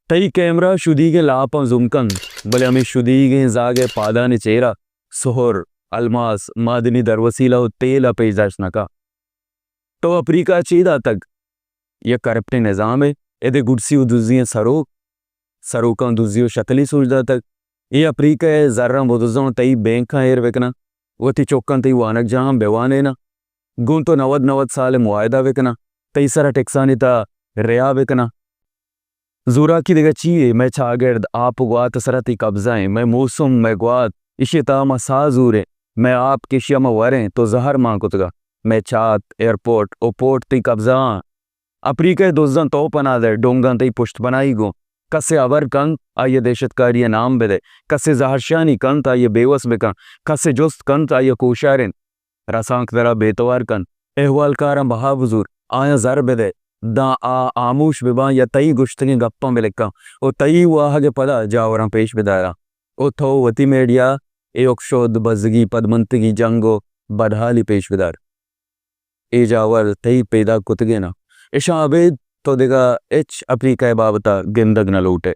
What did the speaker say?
تئی کیمرہ شدیگیں لاپاں زوم کنت، بلے ہمے شدیگیں زاگ ءِ پادانی چیرا سہر، الماس، معدنی دروسیلہ ءُ تیل ءَ پیش داشت نہ کنت۔ تو اپریکہ ءَ چے داتگ؟ یک کرپٹیں نظامے۔ ادے گڈسے ءُ دزی ءِ سروک، سروکاں دزی ءُ شتلی سوج داتگ۔ اے اپریکہ ءِ زراں بدزاں، تئی بینکاں ایر بکناں، وتی چکاں تئی وانگجاہاں بہ وانیناں، گوں تو نود نود سال ءِ معاہدہ بکناں، تئی سرا ٹیکسانی تہا ریا بکناں۔ زوراکی دگہ چی یے؟ مئے چاگرد، آپ ءُ گوات ءِ سرا تئی قبضہ ایں۔ مئے موسم، مئے گوات، ایشی ءِ تہا ما ساہ زوریں۔ مئے آپ کہ ایشی ءَ ما وریں، تو زہر مان کتگ ئے۔ مئے چات، ایئرپورٹ ءُ پورٹ تئی قبضہ آں۔ اپریکہ ءِ دزاں تو پناہ دئے، ڈونگاں تئی پشت پناہی گوں۔ کسے ہبر کنت، آئی ءَ دہشتکاری ءِ نام بدئے۔ کسے زہرشانی کنت، آئی ءَ بے وس بکن۔ کسے جست کنت، آئی ءَ کوشارین۔ رسانکدراں بے توار کن، احوالکاراں بہا بزور، آیاں زر بدئے، داں آ ہاموش بباں یا تئی گوشتگیں گپاں بلکاں ءُ تئی واہگ ءِ پدا جاوراں پیش بداراں۔ ءُ تو وتی میڈیا ءَ اے اکشد، بزگی، پدمنتگی، جنگ ءُ بدحالی پیش بدار۔ اے جاور تئی پیداک کتگین اَں۔ اشاں ابید تو دگہ ہچ اپریکہ ءِ بابت ءَ گندگ نہ لوٹ ئے۔